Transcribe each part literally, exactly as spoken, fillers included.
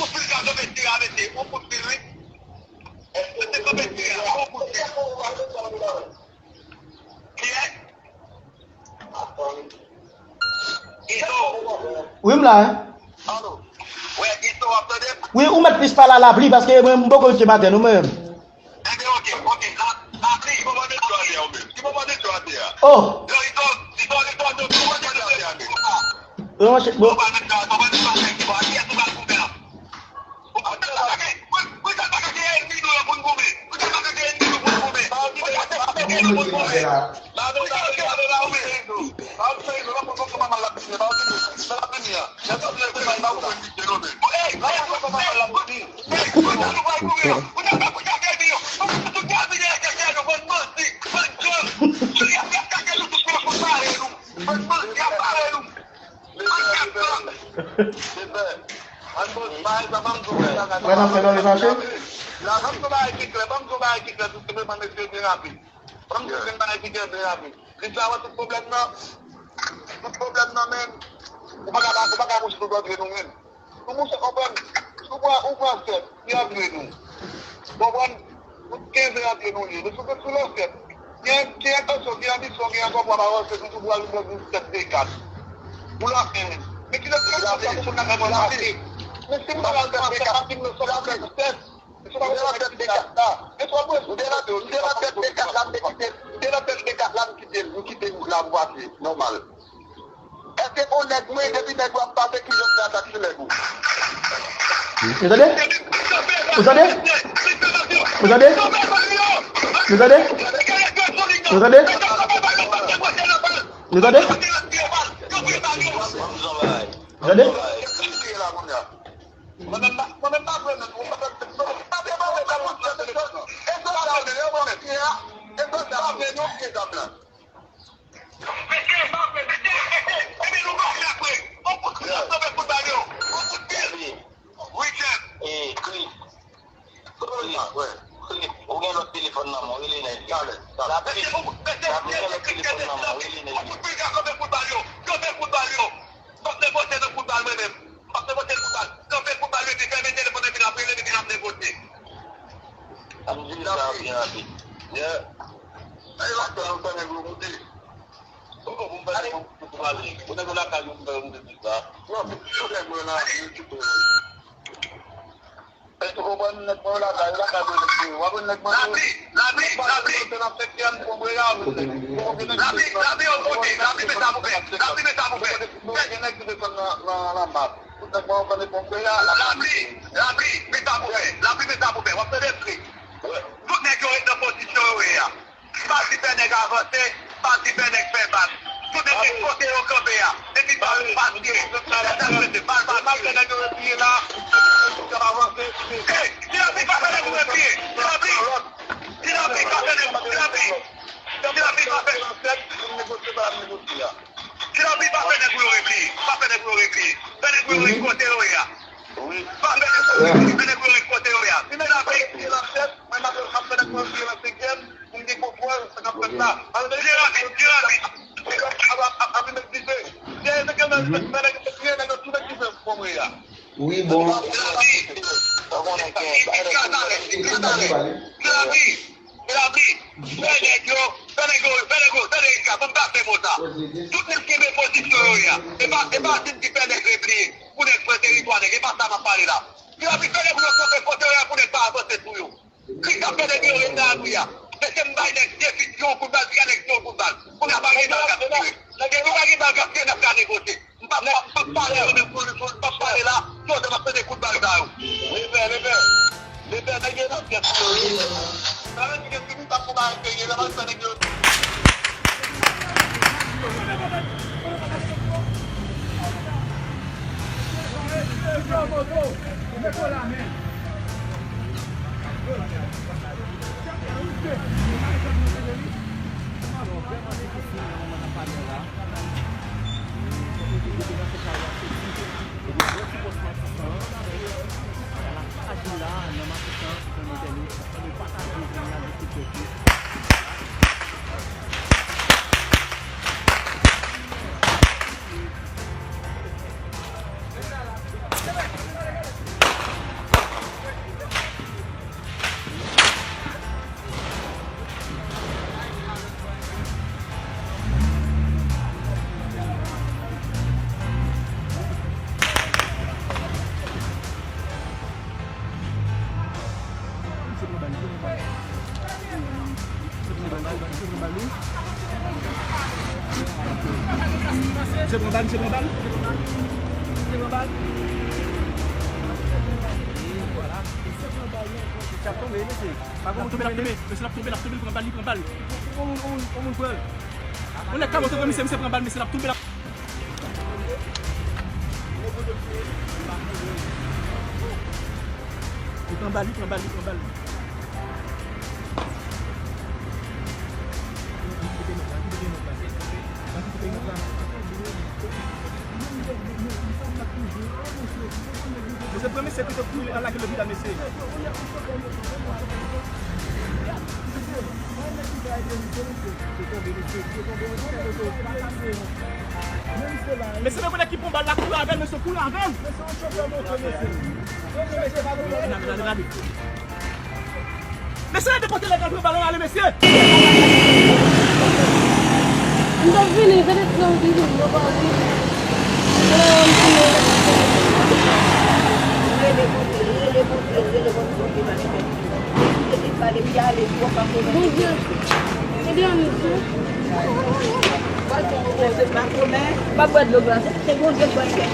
Kout fil ka kanpe tire a mete, yon kout fil, wi. Mete kanpe tire a, yon kout fil. Kiyès? Izo. Wi, m la, hein. Alo. Wè, Izo, w ap tande m? Wi, ou mèt plis pale a lapli, paske mwen, m poko rive maten, nou menm. Ebyen, oke, oke. La, lapli, ki moman de jodi a, ou menm? Ki moman de jodi a? Oh. Yo, Izo, Izo, Izo, Izo, ki moman de jodi a, menm? Yo, mwen, bon. Ou pa menm sa, ou pa menm sa, ki bò, kiyès ou pral goumen an? Wè, n ap fè nan levanjil. La, ban m di w bagay ki klè, ban m di w bagay ki klè, tou senpleman, mesye, byen rapid. Ban m di w yon bagay ki klè, byen rapid. Li sa wè tout pwoblèm nan, tout pwoblèm nan, menm, ou pa ka, ou pa ka mouche tout antre nou, menm. Nou mouche, konprann, si w pran, ou pran sèt, li antre nou. Konprann? Tout kenz antre nou ye. Nou sou, sou lè sèt. Gen, gen atansyon, gen anbisyon, gen ankò pou ap avanse, nou toujou al nan sèt de kat. Pou lafen, men. Men kilè ki la pou moun nan fè mwen pase? Men si m pa al fè mwen pase, m nan sèt de kat la. Men si w pa al fè mwen pase, m nan sèt de kat la, m te kite, m te nan sèt de kat la, m kite, m kite wout la pou pase, nòmal. Èske yon nèg mwen, depi nèg yo ap pase, ki jan sa taksi nèg ou? Ou tande? Ou tande? Ou tande? Ou tande? Ou tande? Ou tande? Ou tande? Mwen menm pa, mwen menm pa vle menm, mwen pa vle, mwen pa vle, mwen pa vle, mwen pa vle. Mesye, pa vle non, mesye, dam lan. Mesye, pa vle, mesye, mesye, epi nou pa vle apre. On kout fil ap tonbe kout bal yo. On kout fil. Wi, chèf. E, Kli. Kli. Kli. Ou gen lòt telefòn nan men w, rele nèg yo. Talè, talè. Mesye, on kout, mesye, mesye, mesye, on kout fil ap tonbe kout bal yo. Tonbe kout bal yo. M ap negosye nan kout bal mwen menm. M ap negosye kout bal. Kanpe kout bal yo, epi fèmen telefòn nan, epi n ap rele, epi n ap negosye. Ap di sa byen rapid. Yeah. Ay, la, sa nou fè nèg yo moute. Ou konn pou m fè nèg yo moute pou pale. Pou nèg yo lakay yo, pou fè yo moute tout sa. Non, pou nèg mwen la, yo kite. Èske ou konprann nèg mwen yo lakay, yo lakay mwen nèg yo. W ap wè nèg mwen yo. Lapli, lapli, lapli. Lapli, lapli, yo kote. Lapli, men sa pou fè. Lapli, men sa pou fè. Gen nèg ki desann nan, nan, nan mas. Tout nèg mwen yo konn ponpe a. Lapli, lapli, men sa pou fè. Lapli, men sa pou fè. W ap tande, Kli? Tout nèg yo ret nan pozisyon yo ye a. Pa di fè nèg avanse, pa di fè nèg fè bak. Tout nèg ret kote yo kanpe a. Epi bal pa tire. Bal pa tire. Nèg yo repliye la. Yo ap avanse. Ey, Ti Lapli pa fè nèg ou repliye. Ti Lapli. Ti Lapli pa fè nèg, Ti Lapli. Ti Lapli pa fè. Ti Lapli pa fè nèg ou yo repliye. Pa fè nèg ou yo repliye. Fè nèg ou yo ret kote yo ye a. Pa fè nèg ou yo repliye. Fè nèg ou yo ret kote yo ye a. Ti Lapli. Mwen, m ap, m ap fè nèg mwen vye nan senkyèm, pou m gen kontwòl sa k ap fèt la. Alò, vye rapid, vye rapid. Ap, ap, ap, ap vin dife. Vye senkyèm nan, fè nèg yo vye, nèg yo tou vin dife pou mwen a. Wi, bon. Vye rapid, vye rapid, vye rapid. Vye rapid. Fè nèg yo, fè nèg yo, fè nèg yo, tande Edgar, ban m pase mo sa. Tout nèg kenbe pozisyon yo ye a. E pa, e pa Sid ki fè nèg repliye, pou nèg pran teritwa nèg. E pa sa m ap pale la. Vye rapid, fè nèg yo kanpe kote yo ye a pou nèg pa avanse sou yo. Kris ap fè nèg yo ret nan abri a. Mesye, m bay nèg de fil, yon kout bal, twa nèg, yon kout bal. Kounye a pa gen bal k ap tire. Depi pa gen bal k ap tire, n ap ka negosye. M p ap, m p ap pale yo menm pou, pou, m p ap pale la. Jodi a m ap tande kout bal sa yo. Lepè, lepè. Lepè, nèg yo nan tèt yo. Sa vle di ke si nou t ap fè bagay serye, lè m al fè nèg yo. Misye pran bal, misye pran bal. Misye pran bal. Misye ap tonbe, mesye. L ap tonbe, l ap tonbe. Mesye, l ap tonbe, l ap tonbe, li pran bal, li pran bal. On moun, on moun, on moun pran l. On nèg ka monte, mesye, misye pran bal, mesye, l ap tonbe, l ap Li pran bal, li pran bal, li pran bal. Mesye, premye se pito kouri al lage lopital, mesye. Mesye, men konnen ki pran bal la, kouri avè l, mesye, kouri avè l. Mesye, depote nèg la, pran bal la, ale, mesye. M t ap vini, se de ti zanmi ki di m yo pa vini. Bondye, ede ann, mesye. M ap bwè dlo glase. Se Bondye k bay fè.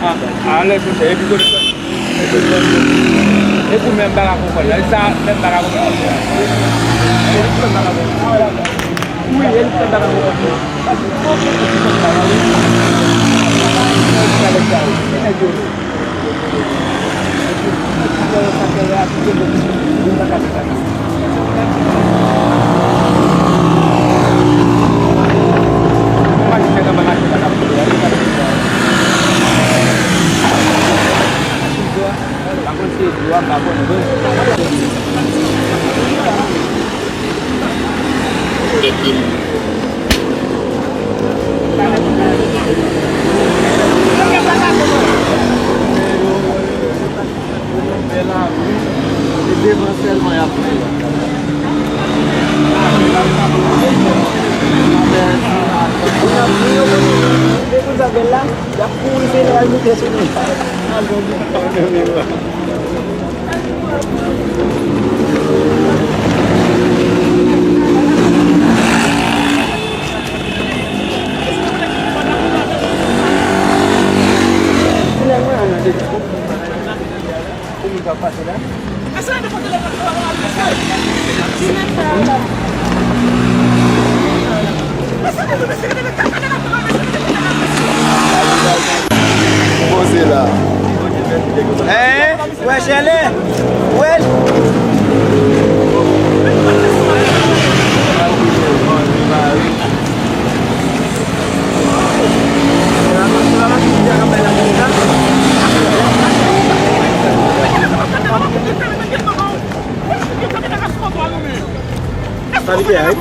Ah, alèz mesye, epi kote sa? Epi menm bagay konprann la, sa menm bagay konprann. Wi, e li menm bagay konprann. Paske fò ke ou konprann bagay, wi. Alèz sa, wi. Se devan sèlman y ap fè. Depi sa bèl la, y ap kouri se lè y al moute sou li. Poze la. Hein? Wè, Chèlè. Wè. Sa li fè a, wi.